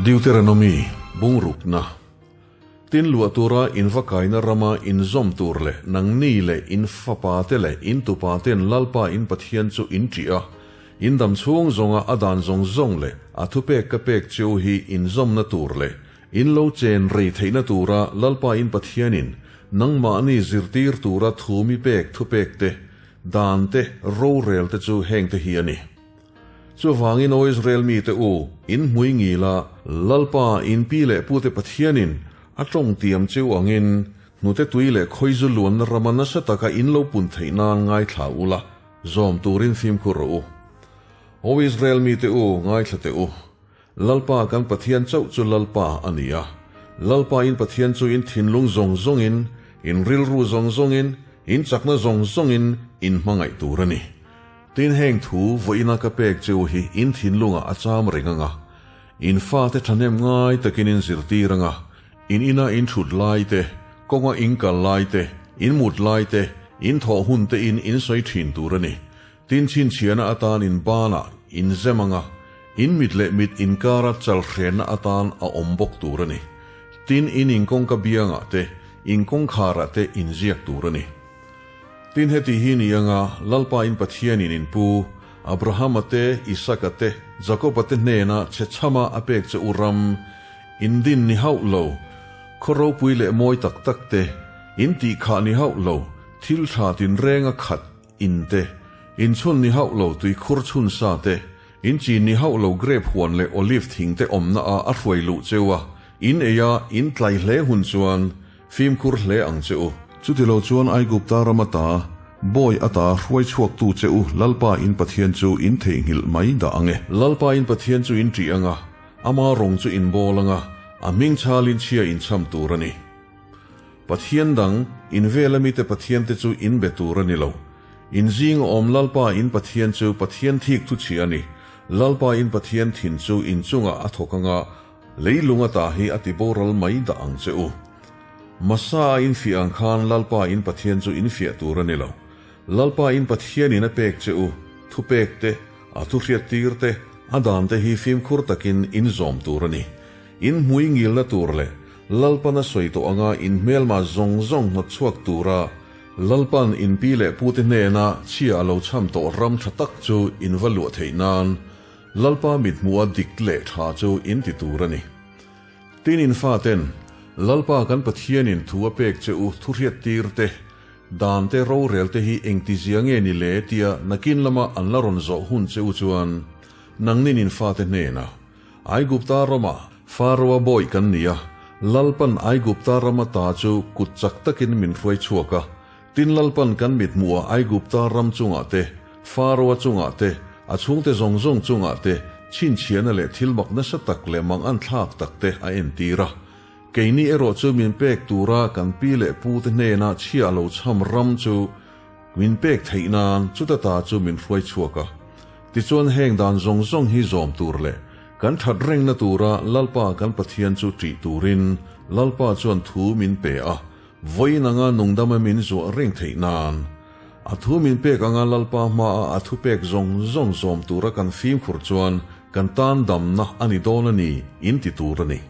Deuteronomy bungrukna Tin luah tura in va kaina rama inzawm tur leh nangni leh in fapate leh in tupaten Lalpa in Pathian chu in ṭih a, in dam chhung zawnga a dan zawng zawng leh a thupek ka pek cheu hi inzawmna tur leh in lo chen rei theihna tura Lalpa in Pathianin nangmahni zirtir tura thu mi pek thupek te, dan te, rorel te chu hengte hi a ni. Chuvangin aw Israel mite u, in hmui ngil a, Lalpa in pi leh pute Pathianin a tawng tiam cheu angin hnute tui leh khawizu luanna rama nasa taka in lo pun theih nan ngaithla ula, zawm turin fimkhur rawh u. Aw Israel mite u, ngaithla teh u. Lalpa kan Pathian chauh chu Lalpa a ni a. Lalpa in Pathian chu in thinlung zawng zawngin, in rilru zawng zawngin, in chakna zawng zawngin in hmangaih tur a ni. Tin heng thu vawiina ka pek cheu hi in thinlungah a cham reng ang a, in fate thahnem ngai takin in zirtir ang a, in ina in thut lai te, kawnga in kal lai te, in mut lai te, in thawh hun te in in sawi thin tur a ni. Tin chhinchhiahna atan in banah in zem ang a, in mit leh mit inkara chalhrenna atan a awm bawk tur a ni. Tin in inkawngka biangah te, in kawngkharah te in ziak tur a ni. Tin heti hi ni anga Lalpa in Pathianin in pu, Abrahama te, Isaka te, Jakoba te hnena che chhama a pek che u ram, in din ni hauh lo, khaw ropui leh mawi tak tak te, in tih khah ni hauh lo, thil tha tinrenga khat in te, in chhun ni hauh lo tuikhur chhun sa te, in chin ni hauh lo grape huan leh olive thing te awmna ah a hruai luh cheu a, in ei a, in tlai hle hun chuan fimkhur hle ang che u. Chutilo chuan Aigupta ram ata, bawi ata hruai chhuaktu che u Lalpa in Pathian chu in theihnghilh mai dah ang e. Lalpa in Pathian chu in ṭih ang a, ama rawng chu in bawl ang a, a hming chhalin chhia in cham tur a ni. Pathian dang, in vela mite Pathiante chu in be tur a ni lo. In zing awm Lalpa in Pathian chu Pathian thik thu chhia a ni. Lalpa in Pathian thin chu in chungah a thawk anga, leilung ata hi a ti boral mai dah ang che u. Masa a in fiah ang khan Lalpa in Pathian chu in fiah tur a ni lo. Lalpa in Pathianin a pek che u, thupek te, a thuhriattir te, a dan te hi fimkhur takin in zawm tur a ni. In hmui ngilna tur leh Lalpan a sawi tawh anga in hmelma zawng zawng hnawt chhuak tura Lalpan in pi leh pute hnena chhia a lo cham tawh ram tha tak chu in va luah theih nan Lalpa mithmuha dik leh tha chu in ti tur a ni. Tin in faten Lalpa kan Pathianin thu a pek che u thuhriattir te, dan te rorel te hi engtizia nge ni le tia nakin lama an la rawn zawh hun che u chuan nangnin in fate hnena Aigupta rama Faro-a bawi kan ni a, Lalpan Aigupta rama ta chu kut chak takin min hruai chhuak a. Tin Lalpan kan mithmuhah Aigupta ram chungah te, Faro-a chungah te, a chhungte zawng zawng chungah te chhinchhiahna leh thil mak nasa tak leh mangan thlak tak te a entir a. Keini erawh chu min pek tura kan pi leh pute hnena chhia lo cham ram chu Min pek theih nan chuta ta chu min hruai chhuak a. Tichuan heng dan zawng zawng hi zawm tur leh kan that rengna tura Lalpa kan Pathian chu ṭih turin Lalpa chuan thu min pe a, vawiin anga nungdama min zuah reng theih nan. A thu min pek anga Lalpa hmaa a thupek zawng zawng zawm tura kan fimkhur chuan kan tan damna a ni dawn a ni, in ti tur a ni.